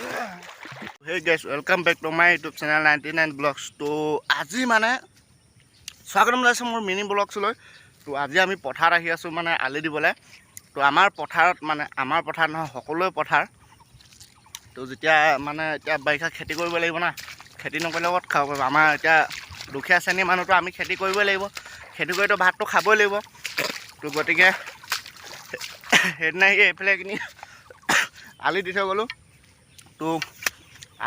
Hey guys, welcome back to my YouTube channel 99 Blogs। তো আজি মানে স্বাগতম জনাইছোঁ মোৰ মিনি ব্লগছলৈ। তো আজি আমি পথাৰত আহি আছোঁ মানে আলি দিবলৈ। তো আমাৰ পথাৰত, মানে আমাৰ পথাৰত নহয়, সকলোৱে পথাৰ। তো যেতিয়া মানে এতিয়া বাৰিষা খেতি কৰিব লাগিব না, খেতি নকৰিলে ক'ত খাব পাৰিব? আমাৰ এতিয়া দুখীয়া শ্ৰেণীৰ মানুহটো আমি খেতি কৰিবই লাগিব। খেতি কৰিতো ভাতটো খাবই লাগিব। তো গতিকে সেইদিনা আহি এইফালে এইখিনি আলি দি থৈ গ'লোঁ। তো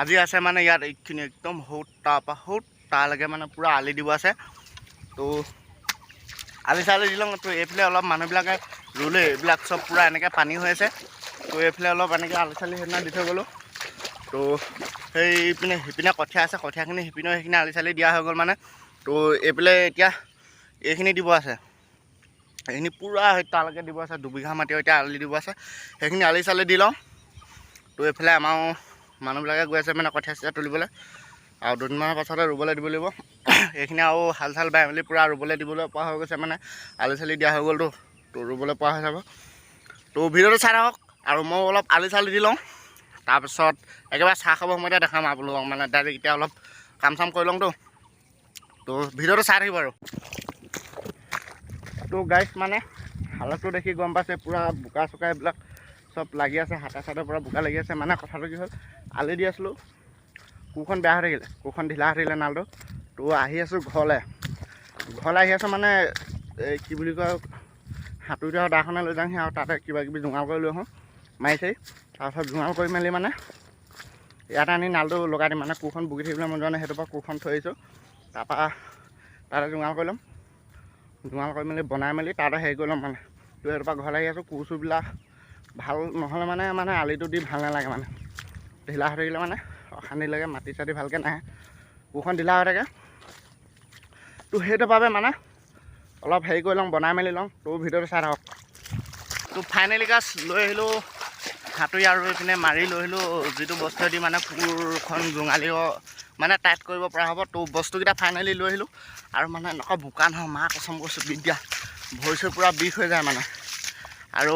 আজি আছে মানে ইয়াত এইখিনি একদম সৌত তাৰপৰা সৌত তালৈকে মানে পূৰা আলি দিব আছে। তো আলি চালি দি লওঁ। তো এইফালে অলপ মানুহবিলাকে ৰুলে, এইবিলাক চব পূৰা এনেকৈ পানী হৈ আছে। তো এইফালে অলপ এনেকৈ আলি চালি সেইদিনা দি থৈ গ'লোঁ। তো সেইপিনে সিপিনে কঠীয়া আছে, কঠীয়াখিনি সিপিনেও সেইখিনি আলি চালি দিয়া হৈ গ'ল মানে। তো এইফালে এতিয়া এইখিনি দিব আছে, এইখিনি পূৰা সেই তালৈকে দিব আছে। 2 বিঘা মাটি এতিয়া আলি দিব আছে, সেইখিনি আলি চালি দি লওঁ। তো এইফালে আমাৰ মানুহবিলাকে গৈ আছে মানে কঠীয়া চঠীয়া তুলিবলৈ আৰু দুদিনমানৰ পাছতে ৰুবলৈ দিব লাগিব এইখিনি। আৰু হাল চাল বাই মেলি পূৰা ৰুবলৈ দিবলৈ পৰা হৈ গৈছে, মানে আলি চালি দিয়া হৈ গ'লতো। তো ৰুবলৈ পৰা হৈ যাব। তো ভিডিঅ'টো চাই থাকক আৰু মই অলপ আলি চালি দি লওঁ, তাৰপিছত একেবাৰে চাহ খাব সময়তে দেখাম আপোনালোকক। মানে ডাইৰেক্ট এতিয়া অলপ কাম চাম কৰি লওঁতো। তো ভিডিঅ'টো চাই থাকিব। আৰু তো গাইজ, মানে হালতটো দেখি গম পাইছে, পূৰা বোকা চোকা এইবিলাক চব লাগি আছে, হাতে চাতে পূৰা বোকা লাগি আছে। মানে কথাটো কি হ'ল, আলি দি আছিলোঁ, কোৰখন বেয়া হৈ থাকিলে, কোৰখন ঢিলা হৈ থাকিলে নালটো। তো আহি আছোঁ ঘৰলৈ, ঘৰলৈ আহি আছোঁ মানে এই কি বুলি কয়, হাতুৰীটো আৰু দাখনে লৈ যাওঁহি আৰু তাতে কিবা কিবি জোঙাল কৰি লৈ আহোঁ মাৰি চাৰি। তাৰপাছত জোঙাল কৰি মেলি মানে ইয়াতে আনি নালটো লগাই দিম। মানে কোৰখন বুকি থাকিবলৈ মন যোৱা নাই, সেইটোৰ পৰা কোৰখন থৈ আহিছোঁ। তাৰপৰা তাতে জোঙাল কৰি ল'ম, জোঙাল কৰি মেলি বনাই মেলি তাতে হেৰি কৰি ল'ম মানে। তো সেইটোৰ পৰা ঘৰলৈ আহি আছোঁ। কোৰ চোৰবিলাক ভাল নহ'লে মানে আলিটো দি ভাল নালাগে, মানে ঢিলা হৈ থাকিলে মানে অশান্তি লাগে, মাটি চাটি ভালকৈ নাহে, কোৰখন ঢিলা হৈ থাকে। তো সেইটো বাবে মানে অলপ হেৰি কৰি লওঁ, বনাই মেলি লওঁ। তো ভিডিঅ'টো চাই থাকক। তো ফাইনেলি গাইজ, লৈ আহিলোঁ হাতুৰি আৰু এইপিনে মাৰি লৈ আহিলোঁ, যিটো বস্তুৱেদি মানে কোৰখন জোঙালিও মানে টাইট কৰিব পৰা হ'ব। তো বস্তুকেইটা ফাইনেলি লৈ আহিলোঁ। আৰু মানে এনেকুৱা বোকা নহয়, মা কচম কৈছোঁ বিদ্যা, ভৰি চৰি পূৰা বিষ হৈ যায় মানে। আৰু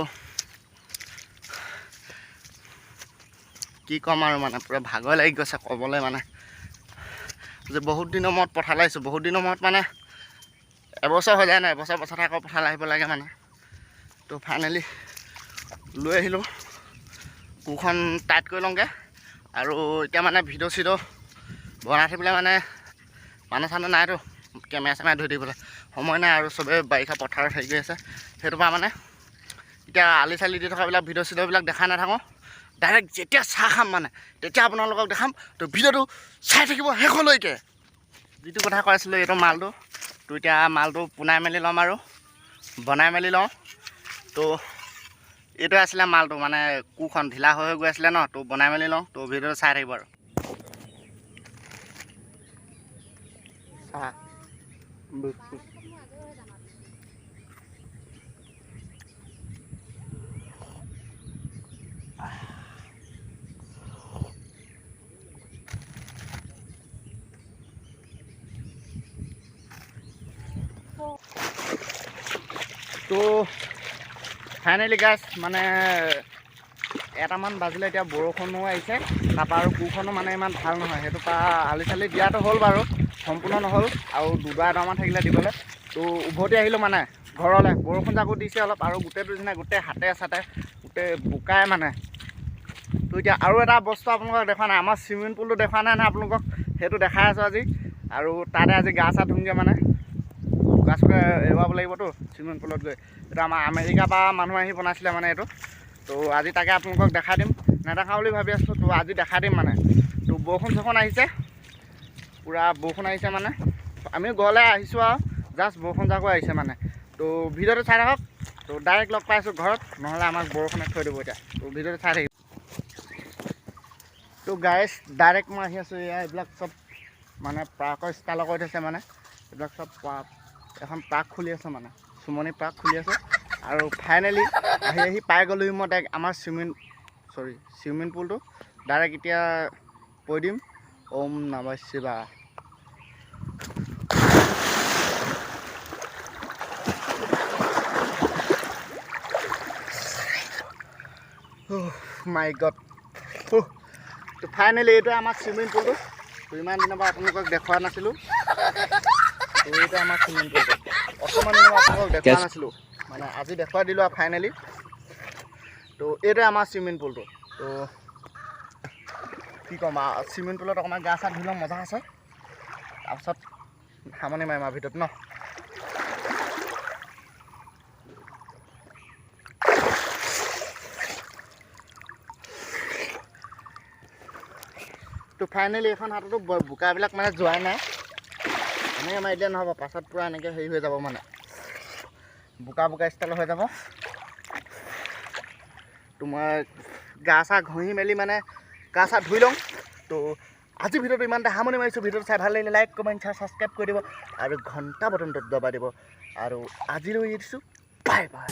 কি ক'ম আৰু, মানে পূৰা ভাগৰ লাগি গৈছে ক'বলৈ। মানে যে বহুত দিনৰ মূৰত পথাৰলৈ আহিছোঁ, বহুত দিনৰ মূৰত মানে এবছৰ হৈ যায় নাই, এবছৰ পাছতে আকৌ পথাৰলৈ আহিব লাগে মানে। তো ফাইনেলি লৈ আহিলোঁ, কোৰখন টাইট কৰি লওঁগৈ। আৰু এতিয়া মানে ভিডিঅ' চিডিঅ' বনাই থাকিবলৈ মানে মানুহ চানুহ নাইতো, কেমেৰা চেমেৰা ধৰি থাকিবলৈ সময় নাই। আৰু চবেই বাৰিষা পথাৰত হেৰি কৰি আছে। সেইটো পৰা মানে এতিয়া আলি চালি দি থকাবিলাক ভিডিঅ' চিডিঅ'বিলাক দেখাই নাথাকোঁ। ডাইৰেক্ট যেতিয়া চাহ খাম মানে তেতিয়া আপোনালোকক দেখাম। তো ভিডিঅ'টো চাই থাকিব শেষলৈকে। যিটো কথা কৈ আছিলোঁ, এইটো মালটো। তো এতিয়া মালটো পোনাই মেলি ল'ম আৰু বনাই মেলি লওঁ। তো এইটোৱে আছিলে মালটো, মানে কোৰখন ঢিলা হৈ হৈ গৈ আছিলে ন। তো বনাই মেলি লওঁ। তো ভিডিঅ'টো চাই থাকিব। আৰু চাহ বিস্কুট। তো ফাইনেলি গাইজ, মানে 1টামান বাজিলে, এতিয়া বৰষুণো আহিছে। তাৰপৰা আৰু কোৰখনো মানে ইমান ভাল নহয়, সেইটো পৰা আলি চালি দিয়াটো হ'ল বাৰু, সম্পূৰ্ণ নহ'ল আৰু দুডৰা এডৰামান থাকিলে দিবলৈ। তো উভতি আহিলোঁ মানে ঘৰলৈ। বৰষুণ জাকো দিছে অলপ আৰু গোটেইটো নিচিনা গোটেই হাতে চাতে গোটেই বোকাই মানে। তো এতিয়া আৰু এটা বস্তু আপোনালোকক দেখুওৱা নাই, আমাৰ চুইমিং পুলটো দেখুওৱা নাই নহয় আপোনালোকক, সেইটো দেখাই আছোঁ আজি। আৰু তাতে আজি গা চা ধুমগৈ, মানে বোকা চোকা এৰুৱাব লাগিবতো চুইমিং পুলত গৈ। এইটো আমাৰ আমেৰিকাৰ পৰা মানুহ আহি বনাইছিলে মানে এইটো। তো আজি তাকে আপোনালোকক দেখাই দিম, নেদেখাওঁ বুলি ভাবি আছিলোঁ, তো আজি দেখাই দিম মানে। তো বৰষুণ চৰষুণ আহিছে, পূৰা বৰষুণ আহিছে, মানে আমিও ঘৰলৈ আহিছোঁ আৰু জাষ্ট বৰষুণ জাকো আহিছে মানে। তো ভিডিঅ'টো চাই থাকক। তো ডাইৰেক্ট লগ পাইছোঁ ঘৰত, নহ'লে আমাক বৰষুণে থৈ দিব এতিয়া। তো ভিডিঅ'টো চাই থাকিব। তো গাইজ, ডাইৰেক্ট মই আহি আছোঁ। এয়া এইবিলাক চব মানে পাৰ্কৰ ষ্টাইলৰ কৰি থৈছে, মানে এইবিলাক চব পাৰ্ক, এখন পাৰ্ক খুলি আছে, মানে চুমনি পাৰ্ক খুলি আছে। আৰু ফাইনেলি আহি আহি পাই গ'লোহি মই ডাইৰেক্ট আমাৰ চুইমিং, চৰি, চুইমিং পুলটো। ডাইৰেক্ট এতিয়া কৈ দিম, ওম নমঃ শিৱায়। মাই গড। তো ফাইনেলি এইটোৱে আমাৰ চুইমিং পুলটো। তো ইমান দিনৰ পৰা আপোনালোকক দেখুওৱা নাছিলোঁ। তো এইটো আমাৰ চুইমিং পুলটো, অকণমান দিনৰ পৰা আপোনালোকক দেখুওৱা নাছিলোঁ, মানে আজি দেখুৱাই দিলোঁ আৰু ফাইনেলি। তো এইটোৱে আমাৰ চুইমিং পুলটো। তো কি ক'ম আৰু, চুইমিং পুলত অকণমান গা চা ধুই লওঁ, মজা আছে। তাৰপাছত সামৰণি মাৰিম আৰু ভিতৰত ন। তো ফাইনেলি এইখন হাততো বোকাবিলাক মানে যোৱাই নাই। এনেকৈ মাৰি দিলে নহ'ব, পাছত পূৰা এনেকৈ হেৰি হৈ যাব, মানে বোকা বোকা ষ্টাইল হৈ যাব। তোমাৰ গা চা ঘঁহি মেলি মানে গা চা ধুই লওঁ। তো আজি ভিডিঅ'টো ইমানতে সামৰণি মাৰিছোঁ। ভিডিঅ'টো চাই ভাল লাগিলে লাইক, কমেণ্ট, শ্বেয়াৰ, ছাবস্ক্ৰাইব কৰি দিব আৰু ঘণ্টা বটনটোত দবাই দিব। আৰু আজিলৈ এৰিছোঁ, বাই বাই।